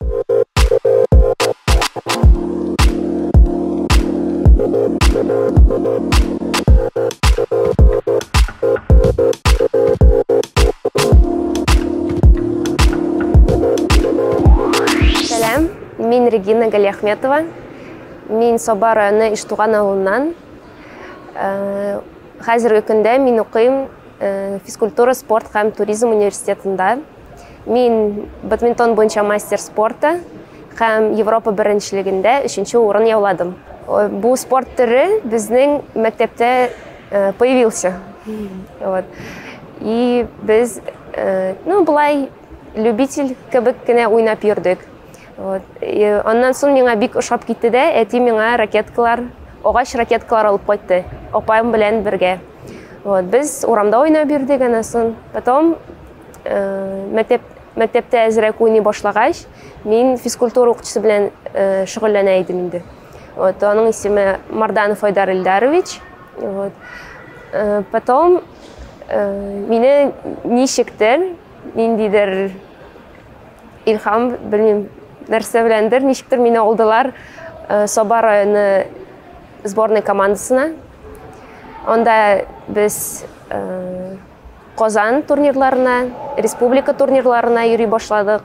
Сәлам, мин Регина Галиахметова. Мин Саба районы Иштуган авылыннан. Хәзерге көндә мин укыйм физкультура, спорт һәм туризм университетында. Мин бадминтон буенча мастер спорта һәм Европа беренчелегендә өченче урын яуладым. Бу спорт төре безнең мәктәптә появился. Вот. И без, ну, болай любитель кебек кенә уйнап йөрдек. Вот. И аннан соң миңа бик ошап китте дә, әти миңа ракеткалар, агач ракеткалар алып кайтты, апаем белән бергә. Вот. Без урамда уйнап йөрдек аннан соң. Потом мәктәптә әзрәк уйный башлагач, мин физкультура укытучысы белән шөгыльләнә идем инде. Вот. Аның исеме Марданов Айдар Ильдарович. Вот. Потом мине ничектер, ниндидер илһам, белмим, нәрсә беләндер, ничектер мине алдылар Саба районы сборный командасына. Анда без Казан турнирларына, республика турнирларына йөри башладык.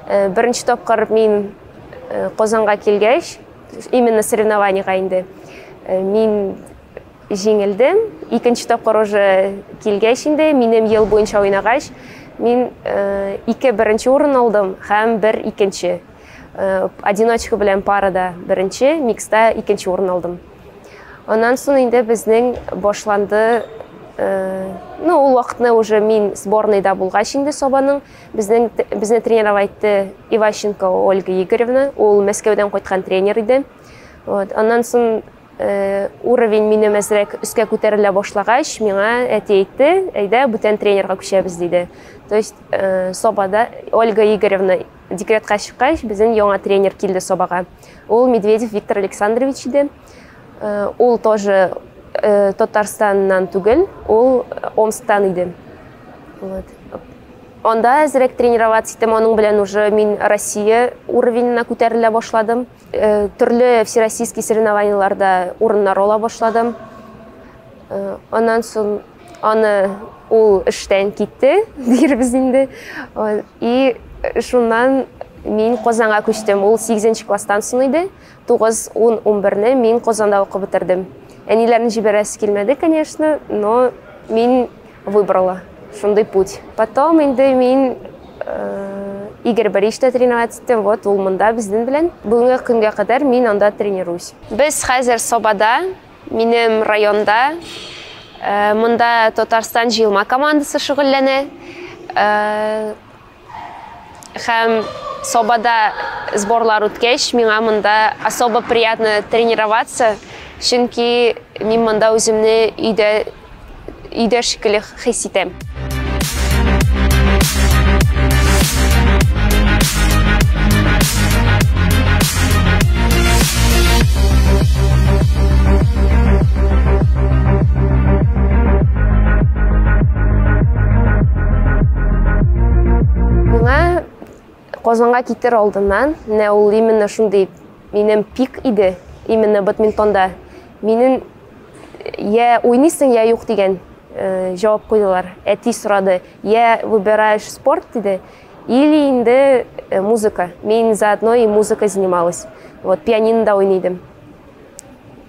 Беренче тапкыр мин Казанга килгәч, именно соревнованиега инде, мин җиңелдем. Икенче тапкыр уже килгәч инде, минем ел буенча уйнагач, мин ике беренче урын алдым һәм бер икенче. Одиночка белән парада беренче, микста икенче урын алдым. Аннан соң инде безнең башланды, ну, ул вакытны уже мин сборныйда булгач инде Сабаның, безне тренировать итте Иващенко Ольга Игоревна, ул Мәскәүдән кайткан тренер иде. Вот. Аннан соң уровень минем әзрәк өскә күтәрелә башлагач, миңа әти әйтте, әйдә, бүтән тренерга күчәбез, диде. То есть Сабада Ольга Игоревна декретка чыккач, безнең яңа тренер килде Сабага. Ул Медведев Виктор Александрович иде. Ул тоже Татарстаннан түгел, ул Омсктан иде. Вот. Анда әзрәк тренироваться иттем, аның белән уже мин Россия уровенена күтәрелә башладым. Төрле всероссийский соревнованиеларда урыннар ала башладым. Аннан соң аны ул эштән китте, дирбез инде. И шуннан мин Казанга күчтем. Ул 8 класстан соң иде. 9, 10, 11-не мин Казанда укып бетердем. Әниләрне җибәрәсе килмәде, конечно, но мин выбрала шундый путь. Потом инде мин Игорь Борисовичта тренироваться иттем. Вот ул монда безнең белән. Бүгенге көнгә кадәр мин анда тренируюсь. Без хәзер Сабада, минем районда. Монда Татарстан җыелма командасы шөгыльләнә. Һәм Сабада сборлар үткәч, миңа монда особо приятно тренироваться, чөнки мин монда үземне өйдә шикелле хис итәм. Миңа Казанга китер алдыннан, менә ул именно шундый минем пик иде, именно бадминтонда. Минем я уйныйсың, я юк дигән җавап куйдылар. Әти сорады, я выбираешь спорт диде, или инде музыка. Мин заодно и музыкой занималась. Вот, пианинода уйный идем.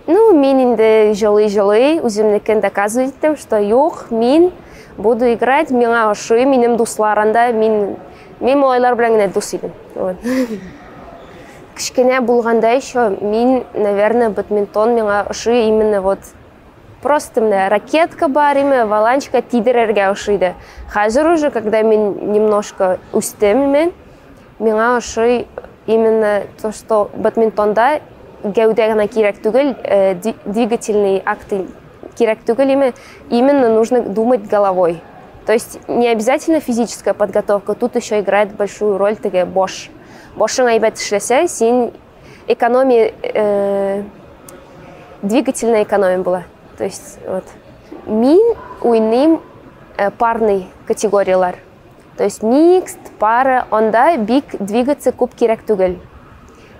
Ну, мин инде җылый-җылый үземнекен доказывать иттем, что юк, мин буду играть, миңа ошый, минем дуслар анда, мин малайлар белән генә дус идем. Вот. Кечкенә булганда еще мин, наверное, бадминтон миңа ошый именно вот просто менә ракетка бар име, валанчика тидерергә ошый иде. Хәзер уже, когда мин немножко үстем, миңа ошый именно то, что бадминтонда гәүдә генә кирәк түгел, двигательные акты кирәк түгел име, именно нужно думать головой. То есть не обязательно физическая подготовка, тут еще играет большую роль теге баш. Башың әйбәт эшләсә, син экономия, двигательная экономия була. То есть вот. Мин уйныйм парный категориялар. То есть микст, пара, анда бик двигаться күп кирәк түгел.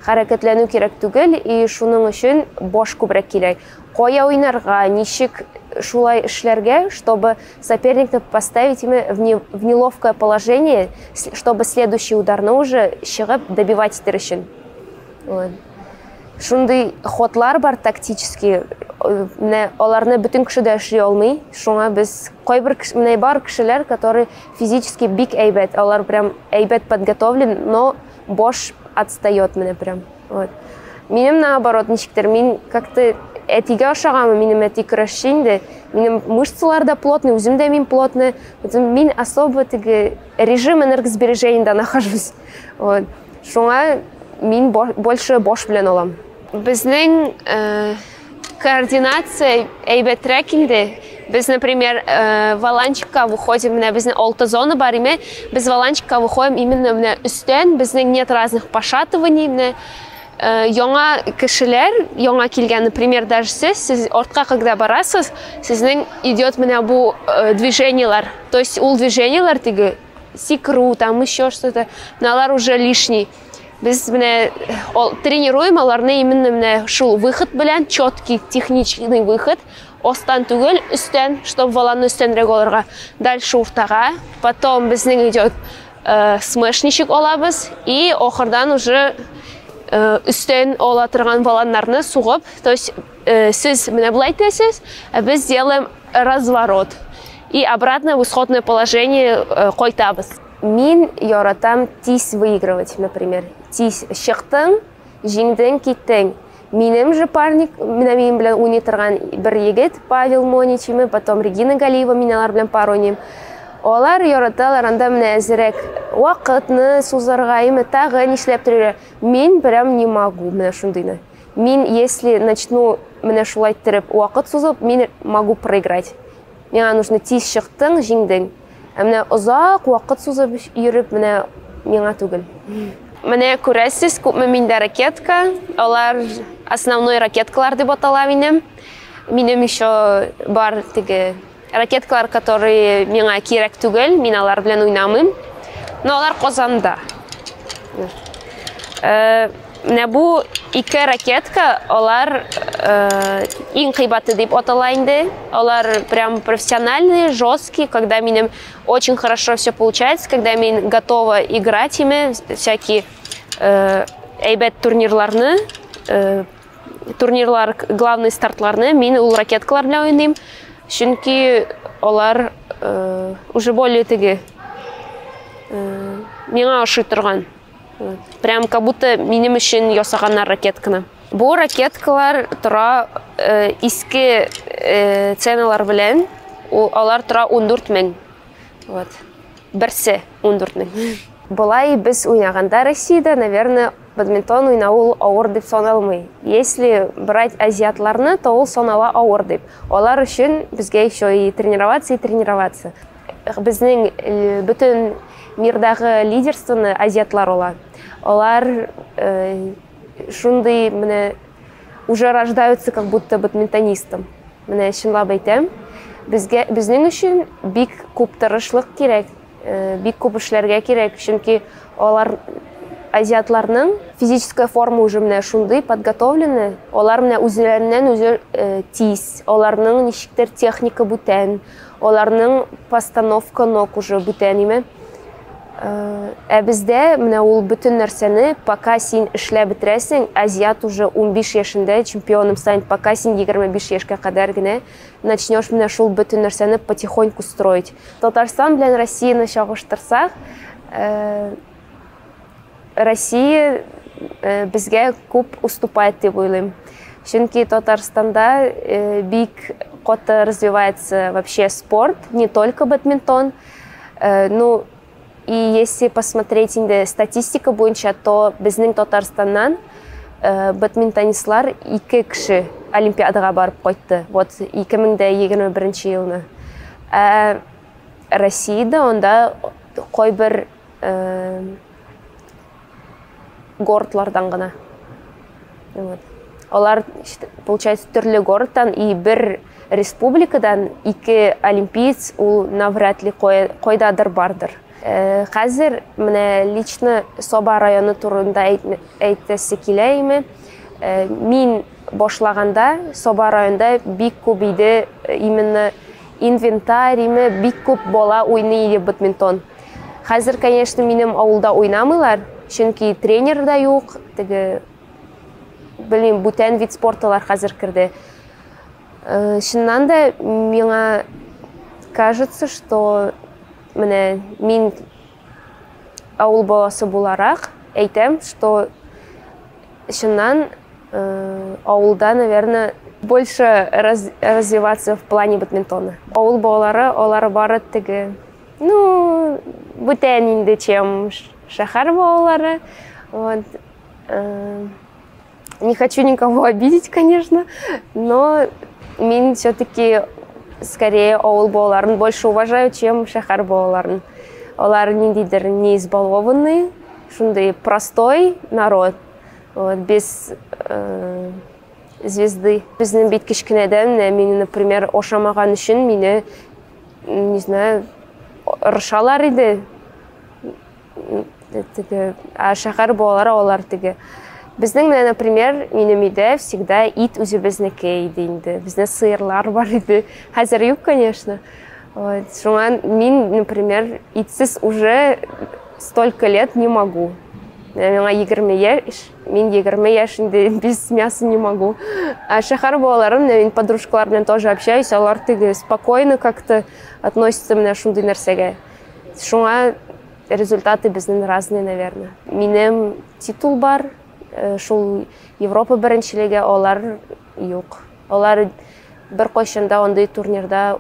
Хәрәкәтләнү кирәк түгел, и шуның өчен баш күбрәк кирәк. Кая уйнарга, ничек шулай эшләргә, чтобы соперникны поставить в неловкое положение, чтобы следующий ударны уже чыгып добивать итер өчен. Вот. Шундый ходлар бар тактический, менә аларны бөтен кеше дә эшли алмый. Шуңа без кайбер менә бар кешеләр, которые физически бик әйбәт, алар прям әйбәт подготовлен, но баш отстает менә прям. Вот. Минем наоборот, ничектер, мин как-то әтигә ошагамы, минем әти көрәшче инде, минем мышцалар да плотный, үзем дә мин плотный. Мин особо теге режим энергосбережениеда нахожусь. Вот. Шуңа мин больше баш белән алам. Безнең координация әйбәтрәк инде. Без, например, воланчикка выходим, менә безнең алты зона бар име, без воланчикка выходим именно менә өстән, безнең нет разных пошатываний, менә яңа кешеләр, яңа килгән, например, даже сез артка когда барасыз, сезнең идет менә бу движениелар. То есть ул движениелар теге сикру, там еще что-то, менә алар уже лишний. Без менә тренируем аларны именно менә шул выход белән, четкий техничный выход, астан түгел, өстән, чтобы воланны өстәнрәк алырга. Дальше уртага, потом безнең идет смеш ничек алабыз, и ахырдан уже өстән ала торган воланнарны сугып, то есть сез менә болай итәсез, ә без делаем разворот и обратно в исходное положение кайтабыз. Мин яратам тиз выигрывать, например. Тиз чыктың, җиңдең, киттең. Минем же парник, менә минем белән уйный торган бер егет, Павел Монич, потом Регина Галиева, мин алар белән пар уйныйм. Алар яраталар анда менә әзерәк вакытны сузарга, име тагы нишләп торырга. Мин прям не могу менә шундыйны. Мин, если начну менә шулай иттереп вакыт сузып, мин могу проиграть. Миңа нужно тиз чыктың, җиңдең. Ә менә озак вакыт сузып йөреп, менә миңа түгел. Менә күрәсез, күпме миндә ракетка. Алар основной ракеткалар дип атала минем. Минем еще бар теге ракеткалар, которые миңа кирәк түгел, мин алар белән уйнамыйм. Но алар Казанда. Менә бу ике ракетка, алар иң кыйбаты дип атала инде. Алар прям профессиональные, жесткие, когда минем очень хорошо все получается, когда мин готова играть ими, всякие әйбәт турнирларны, турнирлар, главный стартларны мин ул ракеткалар белән уйныйм. Чөнки алар уже более теге миңа ошый торган. Прям как будто минем өчен ясаганнар ракетканы. Бу ракеткалар тора иске ценалар белән, алар тора 14 мең. Вот. Берсе 14 мең. Болай без уйнаганда Россиядә, наверное, бадминтон уйнау ул авыр дип саналмый. Если брать азиатларны, то ул санала авыр дип. Алар өчен безгә еще и тренироваться, и тренироваться. Безнең бөтен мирдагы лидерствоны азиатлар ала. Алар шундый менә уже рождаются как будто бадминтонистом. Менә чынлап әйтәм, безгә, безнең өчен бик күп тырышлык кирәк, бик күп эшләргә кирәк, чөнки алар азиатларның физическая форма уже менә шундый подготовлены, алар менә үзләреннән үзе тиз, аларның ничектер техника бүтән, аларның постановка ног уже бүтән име. Ә бездә менә ул бөтен нәрсәне пока син эшләп бетерәсең, азиат уже 15 яшендә чемпионом станет, пока син 25 яшькә кадәр генә начнешь менә шул бөтен нәрсәне потихоньку строить. Татарстан белән Россияне чагыштырсак, Россия безгә күп уступает дип уйлыйм. Чөнки Татарстанда бик каты развивается вообще спорт, не только бадминтон. Ну, и если посмотреть инде статистика буенча, то безнең Татарстаннан бадминтонистлар ике кеше Олимпиадага барып кайтты. Вот 2021 елны. Ә Россиядә анда кайбер городлардан гына. Вот. Алар, получается, төрле городтан и бер республикадан ике олимпиец ул навряд ли кайдадыр бардыр. Хәзер менә лично Саба районы турында әйтәсе килә име. Мин башлаганда Саба районында бик күп иде именно инвентарь, име, бик күп бала уйный иде бадминтон. Хәзер, конечно, минем авылда уйнамыйлар, чөнки тренер да юк, теге белмим, бүтән вид спорталар хәзер керде. Чыннан да миңа кажется, что менә мин авыл баласы буларак әйтәм, что чыннан авылда, наверное, больше развиваться в плане бадминтона. Авыл балалары, алар бары теге, ну, бүтән инде, чем шәһәр балалары. Вот. Не хочу никого обидеть, конечно, но мин все-таки скорее авыл балаларын больше уважаю, чем шәһәр балаларын. Алар ниндидер не избалованный, шундый простой народ, вот, без звезды. Безнең бит кечкенәдән, менә мине, например, ашамаган өчен мине, не знаю, орышалар иде. Теге, а шәһәр балалары алар теге. Безнең менә, например, минем өйдә всегда ит үзебезнеке иде инде. Бездә сыерлар бар иде. Хәзер юк, конечно. Вот. Шуңа мин, например, итсез уже столько лет не могу. Миңа 20 яшь, мин 20 яшь инде без мяса не могу. А шәһәр балалары, менә мин подружкалар белән тоже общаюсь, алар теге спокойно как-то относятся менә шундый нәрсәгә. Шуңа результаты безнең разные, наверное. Минем титул бар, шул Европа беренчелеге, алар юк. Алар бер кайчан да андый турнирда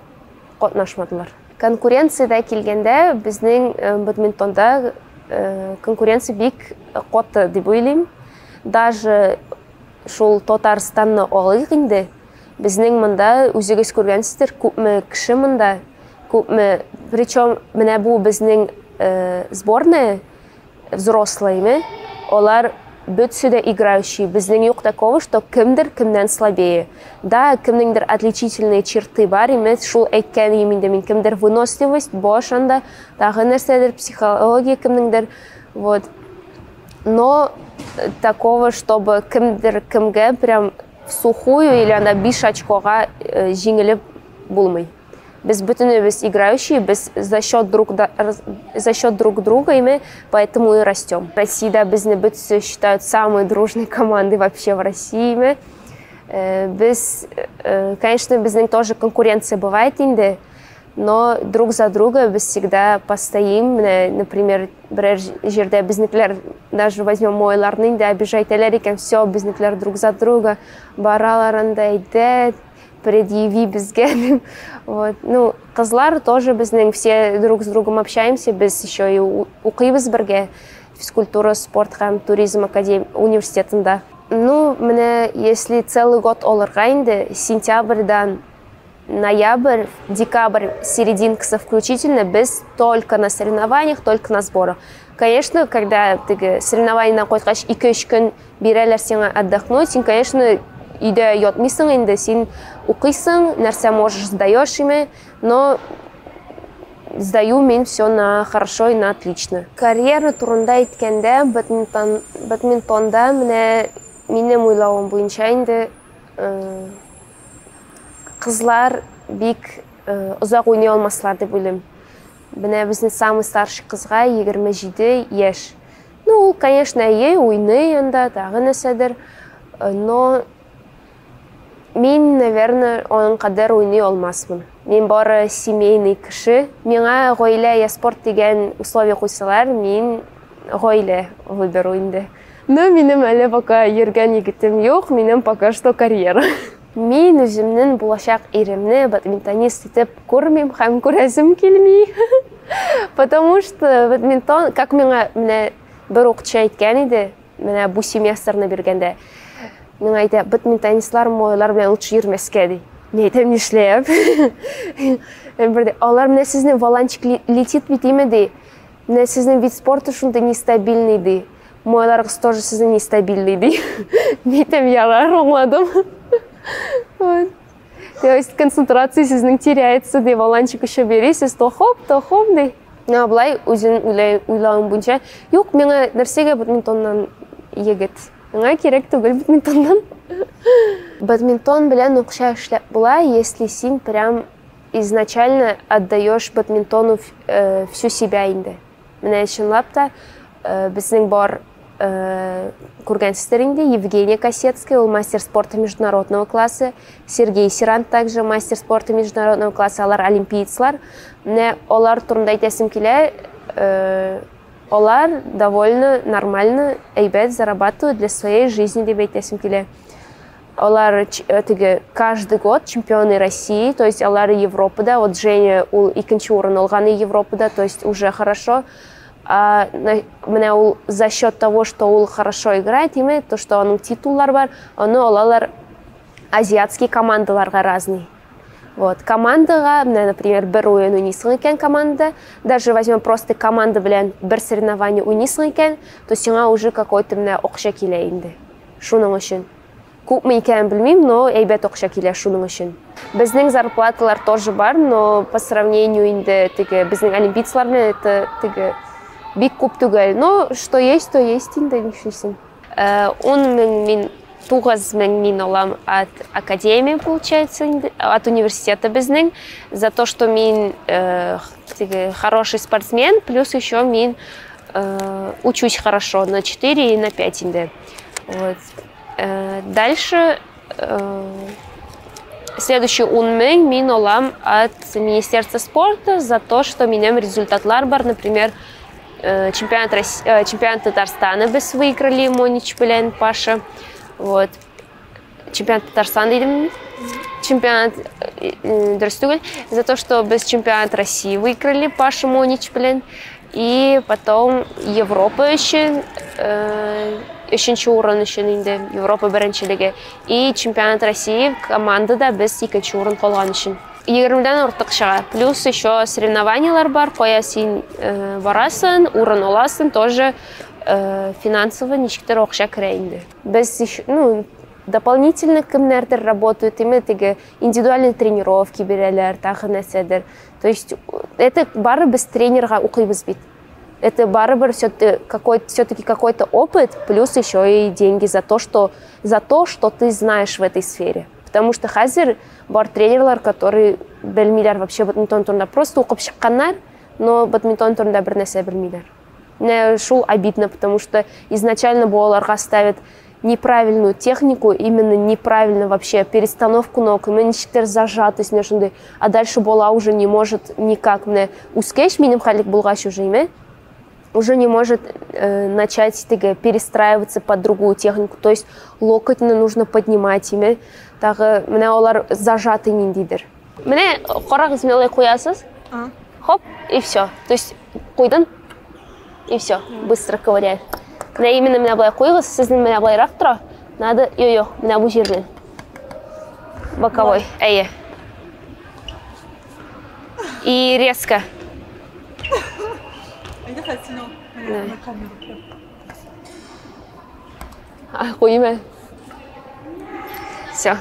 катнашмадылар. Конкуренциядә килгәндә, безнең бадминтонда конкуренция бик каты дип уйлыйм. Даже шул Татарстанны алыйк инде. Безнең монда үзегез күргәнсездер, күпме кеше монда, күпме, причем менә бу безнең сборная взрослыймы, алар бөтсе дә играющий. Безнең юк такого, что кемдер кемнән слабее. Да, кемнеңдер отличительные черты бар, име, шул әйткән инде мин, кемдер выносливость, баш анда, тагы нәрсәдер, психология кемнеңдер, вот. Но такого, чтобы кемдер кемгә прям в сухую или анда 5 очкога җиңелеп булмый. Без бөтенебез играющие, без за счет друг друга ими, поэтому и растем. Россиядә безне бөтесе считают самой дружной командой вообще в России. Ими. Без, конечно, безнең тоже конкуренция бывает инде, но друг за друга без всегда постоим. Менә, например, берәр җирдә безнекеләр, даже возьмем малайларны инде, обижать итәләр икән, все, безнекеләр друг за друга баралар анда, әйдә, предъяви безгә. Вот. Ну, кызлар тоже безнең все друг с другом общаемся, без еще и укыйбыз бергә физкультура, спорт һәм туризм университетында. Ну, менә если целый год алырга инде, сентябрьдан ноябрь, декабрь, серединкасы включительно, без только на соревнованиях, только на сборах. Конечно, когда теге соревнованиедан кайткач, ике-өч көн бирәләр сиңа отдохнуть, син, конечно, өйдә ятмыйсың инде, син укыйсың, нәрсә можешь, сдаешь ими, но сдаю мин все на хорошо и на отлично. Карьера турында әйткәндә, бадминтонда менә минем уйлавым буенча инде, кызлар бик озак уйный алмаслар дип уйлыйм. Менә безнең самый старший кызга 27 яшь. Ну, ул, конечно, әйе, уйный анда, тагы нәрсәдер, но мин, наверное, аның кадәр уйный алмасмын. Мин бары семейный кеше. Миңа гаилә я спорт дигән условия куйсалар, мин гаилә выберу инде. Но минем әле пока йөргән егетем юк, минем пока что карьера. Мин үземнең булачак иремне бадминтонист итеп күрмим һәм күрәсем килми. Потому что бадминтон, как миңа менә бер укытучы әйткән иде, менә бу семестрны биргәндә, миңа әйтә, бадминтонистлар малайлар белән лучше йөрмәскә ди. Мин әйтәм, нишләп? Бер дә, алар менә сезнең валанчик летит бит име ди. Менә сезнең вид спорта шундый нестабильный ди. Малайларыгыз тоже сезнең нестабильный ди. Мин әйтәм, ярар, аңладым. Вот. То есть концентрация сезнең теряется, ди, валанчик еще бирәсез, то хоп, то хоп, ди. Менә болай үзен уйлавым буенча, юк, миңа нәрсәгә бадминтоннан егет? Миңа кирәк түгел бадминтоннан. Бадминтон белән акча эшләп була, если син прям изначально отдаешь бадминтону всю себя инде. Менә чынлап та безнең бар күргәнсездер инде Евгения Косецкая, ул мастер спорта международного класса, Сергей Сирант также мастер спорта международного класса, алар олимпиецлар. Менә алар турында әйтәсем килә, алар довольно нормально, әйбәт зарабатывают для своей жизни дип әйтәсем килә. Алар теге каждый год чемпионы России, то есть алар Европада, вот Женя ул икенче урын алган Европада, то есть уже хорошо. А, менә ул за счет того, что ул хорошо играет, име, то, что аның титуллар бар, аны алалар азиатский командаларга разный. Вот, командага, менә, например, бер уен уйныйсың икән команда, даже возьмем просто команда белән бер соревнование уйныйсың икән, то сиңа уже какой-то менә акча килә инде. Шуның өчен. Күпме икәнен белмим, но әйбәт акча килә шуның өчен. Безнең зарплаталар тоже бар, но по сравнению инде теге безнең олимпийцлар белән это теге бик күп түгел. Но что есть, то есть инде, нишлисең. 10 мең мин, 9 мең мин алам от академии, получается, от университета безнең, за то, что мин теге хороший спортсмен, плюс еще мин учусь хорошо на 4 и на 5 инде. Вот. Дальше следующий 10 мең мин алам от Министерства спорта за то, что минем результатлар бар, например, чемпионат России, чемпионат Татарстана без выиграли Монич белән Паша. Вот. Чемпионат Татарстана дидем. Чемпионат дөрес түгел. За то, что без чемпионат России выиграли Паша Монич белән. И потом Европа өчен өченче урын өчен инде Европа беренчелеге. И чемпионат России командада без икенче урын калган өчен. 20-дән артык чыга. Плюс еще соревнованиялар бар, кая син барасың, урын аласың, тоже финансово ничектер акча керә инде. Без ну, дополнительно кемнәрдер работают, именно теге индивидуальные тренировки бирәләр, тагы нәрсәдер. То есть это барыбер без тренерга укыйбыз бит. Это барыбер все-таки какой-то опыт, плюс еще и деньги за то, что ты знаешь в этой сфере. Потому что хәзер бар тренерлар, которые белмиләр вообще бадминтон турында. Просто укып чыкканнар, но бадминтон турында бер нәрсә белмиләр. Менә шул обидно, потому что изначально балаларга ставят неправильную технику, именно неправильно вообще перестановку ног, именно ничектер зажатость менә шундый. А дальше бала уже не может никак, менә үскәч, минем хәллек булгач уже, име, уже не может начать теге перестраиваться под другую технику, то есть локоть нужно поднимать, име, тагы менә алар зажаты ниндидер. Менә карагыз, менә куясыз, хоп, и все. То есть куйдың, и все, быстро ковыряешь. Менә именно менә болай куегыз, сезнең менә болайрак тора. Надо, йо-йо, менә бу җирдән. Боковой, әйе. И резко. Әйдә хәзер син ал. Менә камера. А, куйма. Все.